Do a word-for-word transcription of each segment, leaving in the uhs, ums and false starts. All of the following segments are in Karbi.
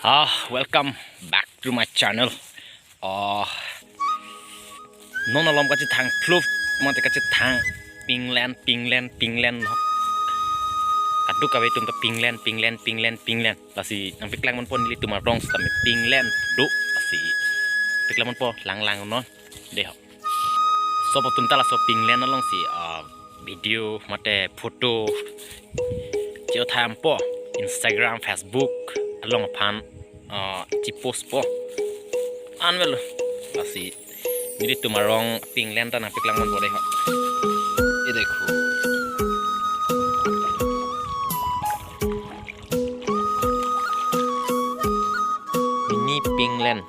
Ah, welcome back to my channel. Ah, non malom kachethang thlup, mate kachethang pinglen, pinglen, pinglen, no. Kadokave atum ta pinglen, pinglen, pinglen, pinglen. Lasi nangpaklang ponpo nelitum arong sitame pinglen do. Lasi paklang ponpo, lang lang non. Dei ho. Sob atum ta laso pinglen alongsi, ah, video mate photo che-o tha dampo, Instagram, Facebook along aphan, ah, che-post po. Anvelo. Lasi nelitum arong pinglen ta nangpaklang ponpo dei ho. Ye dekho. Mini pinglen.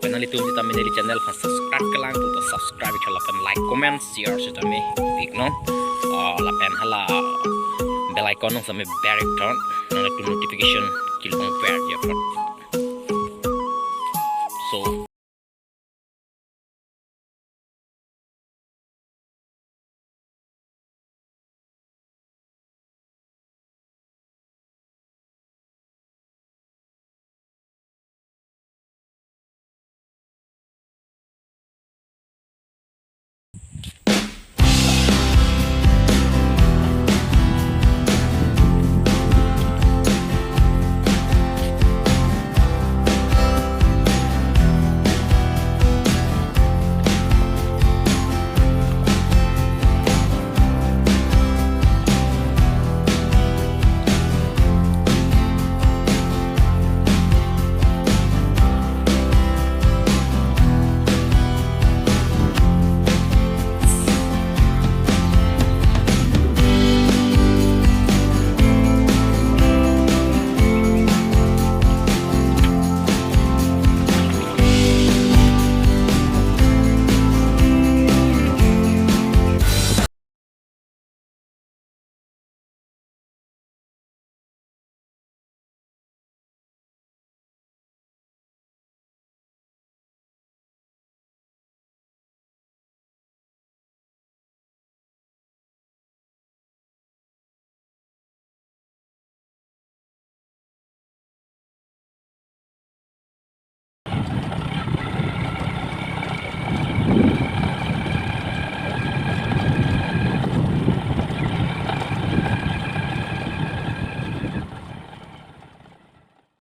Penang nelitum sitame neli channel aphan subscribe kelang, to subscribe ikhala pen like, comment, share sitame pik non. Ah, lapen hala bell icon nang sitame ber ik tha, nangtum notification kelong ver ya.